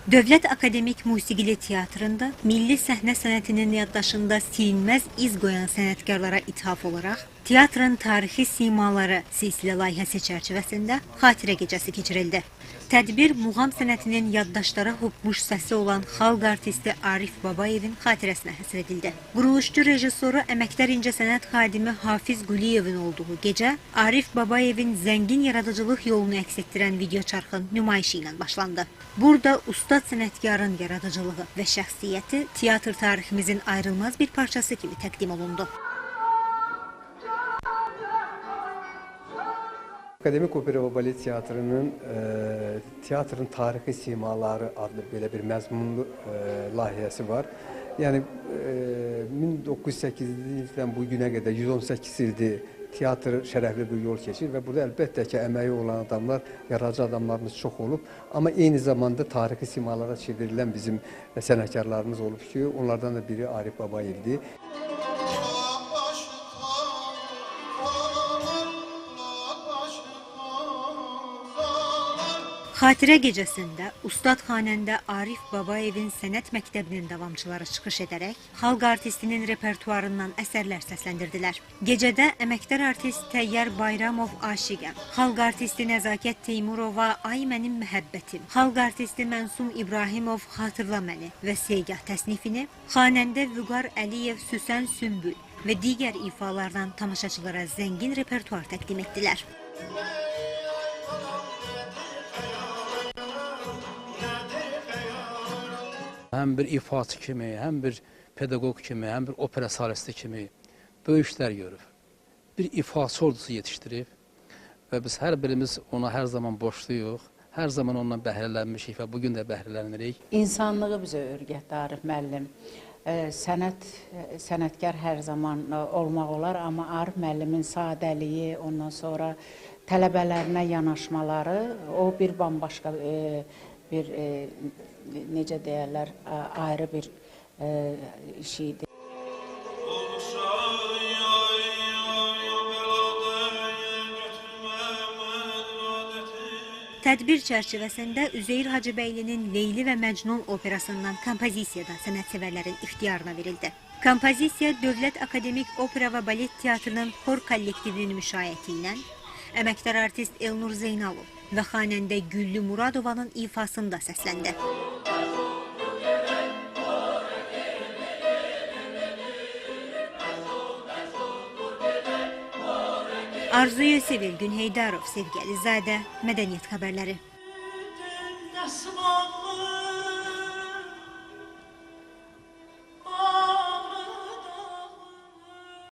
Dövlət Akademik Musiqili Teatrında milli səhnə sənətinin yaddaşında silinməz iz qoyan sənətkarlara ithaf olaraq Teatrın Tarixi Simaları silsilə layihəsi çərçivəsində xatirə gecəsi keçirildi. Tədbir muğam sənətinin yaddaşlara hopmuş səsi olan xalq artisti Arif Babayevin xatirəsinə həsr edildi. Quruluşçu rejissoru əməkdar incəsənət xadimi Hafiz Quliyevin olduğu gecə Arif Babayevin zəngin yaradıcılıq yolunu əks etdirən videoçarxın nümayişi ilə başlandı. Burada ustad sənətkarın yaradıcılığı və şəxsiyyəti teatr tariximizin ayrılmaz bir parçası kimi təqdim olundu. Akademik Opera və Balet Teatrının Teatrın Tarixi Simaları adlı belə bir məzmunlu layihəsi var. Yəni 1908-ci ildən bu günə qədər 118 ildir teatr şərəfli bir yol keçir və burada əlbəttə ki, əməyi olan adamlar, yaradıcı adamlarımız çox olub. Amma eyni zamanda tarixi simalara çevrilən bizim sənətkarlarımız olub ki, onlardan da biri Arif Babayevdir. Xatirə gecəsində ustad xanəndə Arif Babayevin sənət məktəbinin davamçıları çıxış edərək xalq artistinin repertuarından əsərlər səsləndirdilər. Gecədə əməkdar artist Təyyar Bayramov Aşiqəm, xalq artisti Nəzakət Teymurova Ay Mənim Məhəbbətim, xalq artisti Mənsum İbrahimov Xatırla Məni və Segah təsnifini, xanəndə Vüqar Əliyev Süsən Sümbül və digər ifalardan tamaşaçılara zəngin repertuar təqdim etdilər. Həm bir ifaçı kimi, həm bir pedaqoq kimi, həm bir opera solisti kimi böyük işlər görüb. Bir ifaçı ordusu yetişdirib və biz hər birimiz ona hər zaman borçluyuq, hər zaman ondan bəhrələnmişik və bugün də bəhrələnirik. İnsanlığı bizə öyrətdi Arif müəllim. Sənətkar hər zaman olmaq olar, amma Arif müəllimin sadəliyi, ondan sonra tələbələrinə yanaşmaları, o bir bambaşqa bir, necə deyərlər, ayrı bir iş idi. Tədbir çərçivəsində Üzeyir Hacıbəylinin Leyli və Məcnun operasından kompozisiya da sənətsevərlərin ixtiyarına verildi. Kompozisiya Dövlət Akademik Opera və Balet Teatrının xor kollektivinin müşayiəti ilə əməkdar artist Elnur Zeynalov və xanəndə Güllü Muradovanın ifasında səsləndi. Arzu Yusif, Gün Heydarov, Sevgi Əlizadə, Mədəniyyət Xəbərləri.